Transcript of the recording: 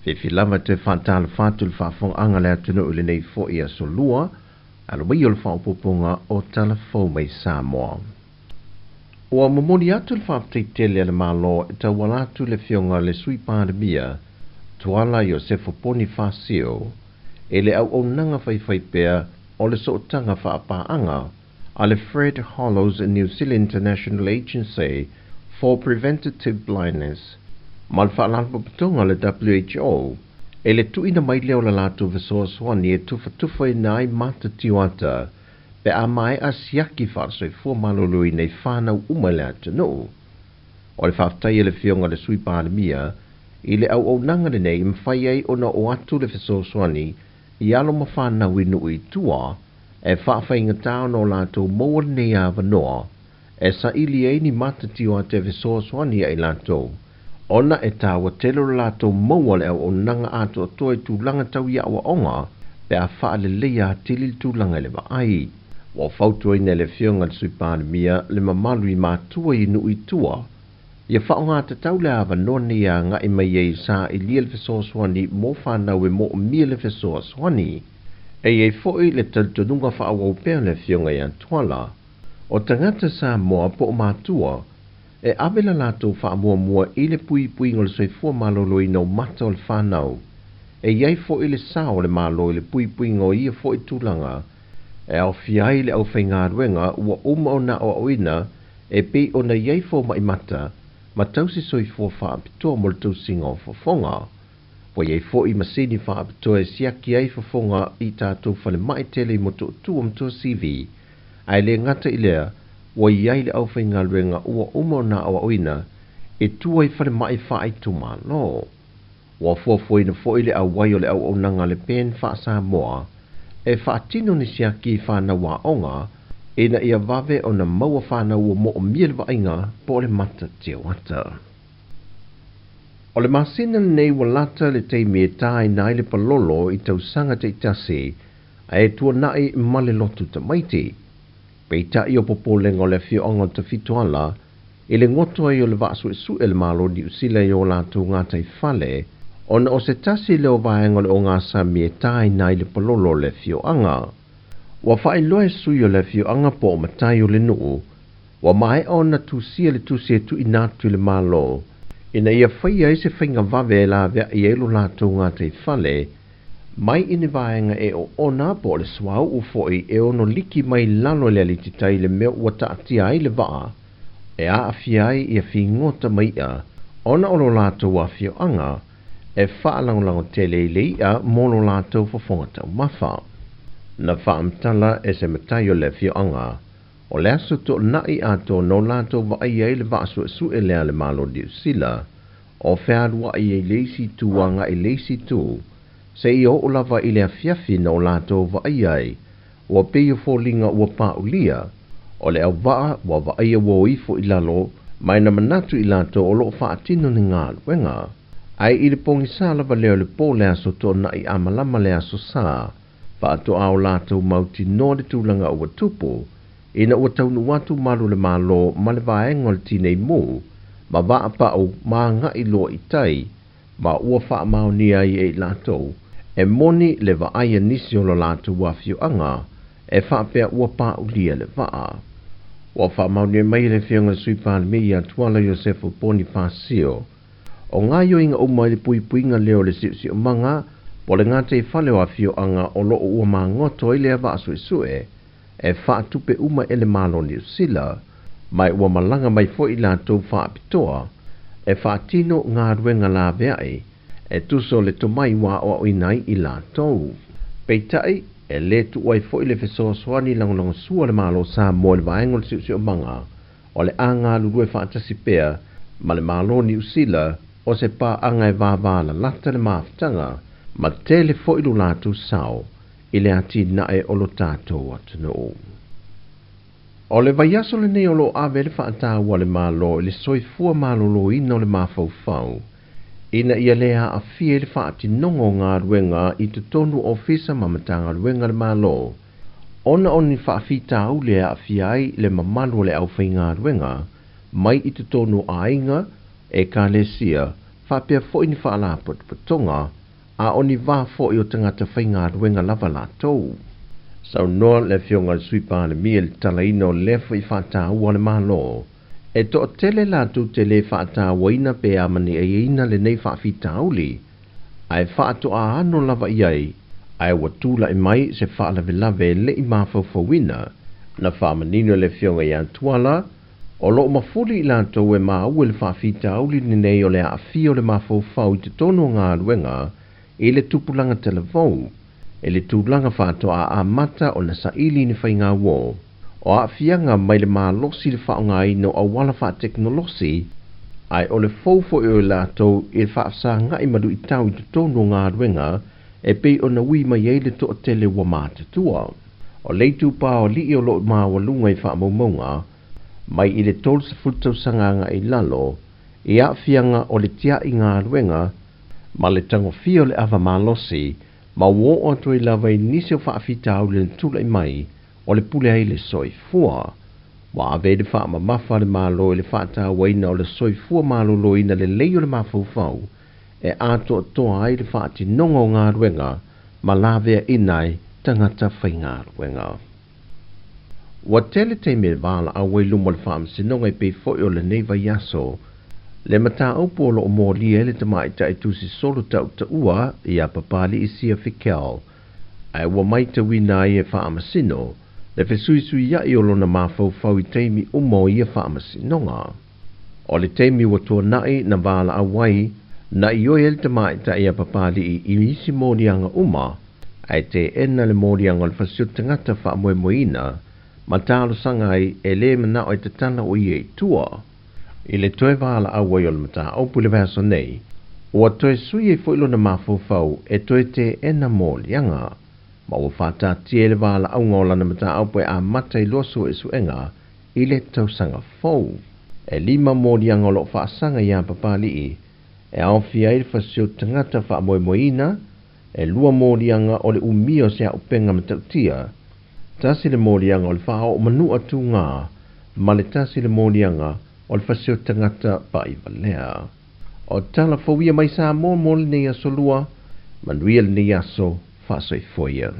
Fiafia lava e toe faatalofa atu i le faafofogaaga a le atunuu i lenei foi aso Lua, alo mai o le faaopoopoga o Tala Fou mai Samoa. Ua momoli atu le faafetai tele a le Malo e tauala atu i le Afioga i le Sui Palemia, Tuala Iosefo Ponifasio, i le auaunaga faifaipea o le sootaga faapaaga a le Fred Hollows New Zealand International Agency for Preventative Blindness ma le Faalapotopotoga a le WHO e le tuuina mai lea o le latou fesoasoani e tufatufaina ai mata tioata pe a maea siaki faale-soifua maloloina i fanau uma i le atunuu. O le faafetai a le Afioga i le Sui Palemia i le auaunaga lenei e mafai ai ona oo atu le fesoasoani i alo ma fanau i nuu i tua e faafaigata ona o latou maua lenei avanoa e saili ai ni mata tioata e fesoasoani ia i latou, ona e taua tele lo latou maua le auaunaga atoatoa i tulaga tau i aoaoga pe a faaleleia atili le tulaga i le vaai. Ua fautuaina e le Afioga i le Sui Palemia le mamalu i matua i nuu i tua ia faaaogatatau le avanoa nei e agai mai ai sailia le fesoasoani mo fanau e moomia le fesoasoani. E i ai foi le talitonuga faaauau pea o le Afioga ia Tuala, o tagata Samoa po o matua, e ave le latou faamuamua i le puipuiga o le soifua maloloina o mata o le fanau. E i ai foi le sao o le Malo i le puipuiga o ia foi tulaga, e aofia ai le aufaigaluega ua uma ona aoaoina e pei ona i ai fomai mata ma tausi soifua faapitoa mo le tausiga o fofoga. Ua i ai foi masini faapitoa e siaki ai fofoga i tatou falemai tele i Motootua ma Tuasivi, ae le gata i lea, ua i ai le aufaigaluega ua uma ona aoaoina e tua i falemai faaitumalo. Ua fuafuaina foi le auai o le auaunaga a le PEN faa-Samoa e faatino ni siaki i fanau aoga ina ia vave ona maua fanau ua moomia le vaaiga po o le mata tioata. O le masina lenei ua lata le taimi e tāina ai le palolo i tausaga taitasi ae tuanai ma le lotu tamaiti. Peitai o popolega o le afioaga o Tafitoala i le goto ai o le vaa suesue a le Malo o Niu Sila i o latou gataifale ona o se tasi lea o vaega o le ogasami e tāina ai le palolo o le afioaga. Ua faailoa e sui o le afioaga po o matai o le nuu, ua maea ona tusia le tusi e tuuina atu i le Malo ina ia faia ai se faiga vave e laveai ai lo latou gataifale mai i ni vaega e oona po o le suauu foi e ono liki mai lalo i le alititai le mea ua taatia ai le vaa e aafia ai ia figota ma i'a ona o lo latou afioaga e faalagolago tele i le i'a mo lo latou fofoga taumafa. Na faamatala e se matai o le afioaga o le aso toonai atoa na o latou vaaia ai le vaa suesue lea a le Malo o Niu Sila o fealuai ai le isi itu agai i le isi itu seia oo lava i le afiafi na o latou vaaia ai ua pei o foliga ua paulia o le auvaa ua vaaia ua o ifo i lalo ma e na manatu i latou o loo faatino ni galuega. Ae i le pogisa lava lea o le po le aso toonai a malama le aso Sa, faatoa o latou mautinoa le tulaga ua tupu, ina ua taunuu atu malu o le Malo ma le vaega o le Tinei Mu ma vaapau ma agai loa i tai, ma ua faamaonia ai e i latou e moni le vaai a nisi o lo latou afioaga e faapea ua paulia le vaa. Ua faamaonia mai e le Afioga i le Sui Palemia ia Tuala Iosefo Ponifasio, o gaoioiga uma i le puipuiga lea o le siosiomaga po o le gataifale o afioaga o loo ua magoto ai lea vaa suesue e faatupe uma e le Malo o Niu Sila, ma ua malaga mai foi i latou faapitoa e faatino galuega laveai e tusa o le tomai ua aoaoina ai i latou. Peitai, e lē tuua ai foi le fesoasoani lagolagosua a le Malo o Samoa i le vaega o le siosiomaga o le a galulue faatasi pea ma le Malo o Niu Sila o se paaga e vāvālalata le mafutaga ma tele foi lo latou sao i le atinae o lo tatou atunuu. O le vaiaso lenei o loo ave le faataua a le Malo i le soifua maloloina o le mafaufau ina ia le aafia i le faatinoga o galuega i totonu o ofisa ma Matagaluega a le Malo ona o ni faafitauli e aafia ai le mamalu o le aufaigaluega mai i totonu o aiga, ekalesia, faapea foi ni faalapotopotoga. A o ni vā fo'i o tagata faigaluega lava latou. Saunoa le Afioga i le Sui Palemia i le tatalaina o lea fo'i fa'atāua a le Malo, e to'atele latou te lē fa'atāuaina pe amaniaiaina lenei fa'afitauli, ae fa'ato'aano lava i ai, ae ua tula'i mai se fa'alavelave e le'i mafaufauina. Na fa'amanino e le Afioga ia Tuala, o lo'o mafuli i latou e maua i le fa'afitauli lenei o le a'afia o le mafaufau i totonu o galuega i le tupulaga talavou, i le tulaga fa'ato'a amata ona sa'ili ni faigauō o a'afiaga mai le malosi le fa'aaogāina o auala fa'atekonolosi, ae o le fou fo'i o i latou i le fa'afesaga'i ma lu'itau i totonu o galuega e pei ona ui mai ai le to'atele ua matutua. O le itupā o ali'i o lo'o maualuga i fa'amaumauga mai i le 30 tausaga aga'i lalo i a'afiaga o le tia'i galuega ma le tagofia o le ava malosi, ma ua oo atu ai lava i nisi o fa'afitauli na tula'i mai o le pule ai le soifua. Ua ave ai le fa'amamafa a le Malo i le fa'atāuaina o le soifua malōlōina lelei o le mafaufau e atoatoa ai le fa'atinoga o galuega ma laveaʻina ai tagata faigaluega. Ua tele taimi e valaau ai luma o le Faamasinoga e pei foi o lenei vaiaso le mataupu o loo molia ai le tamaitai tusi solo tautaua ia Papali'i Sia Fikel, ae ua matauina ai e Faamasino le fesuisuia'i o lona mafaufau i taimi uma o ia faamasinoga. O le taimi ua tuana'i na valaau ai na ioe ai le tamaitai a Papali'i i isi moliaga uma, ae teena le moliaga o le fasioti tagata faamoemoeina ma talosaga ai e lē mana'o e tatala o ia i tua. I le toe valaau ai o le mataupu i le vaiaso nei, ua toe sui ai fo'i lona mafaufau e toe teena moliaga, ma ua faataatia ai le valaauga o lana mataupu e amata i loa su'esu'ega i le tausaga fou. E lima moliaga o lo'o faasaga iā Papali'i e aofia ai le fasioti tagata faamoemoeina, e lua moliaga o le umia o se a'upega matautia, tasi le moliaga o le faaoo manu'a tugā, ma le tasi le moliaga o le fasioti tagata pa'ivalea. O tala fou ia mai Samoa mo lenei aso Lua. Manuia lenei aso, faasoifua ia.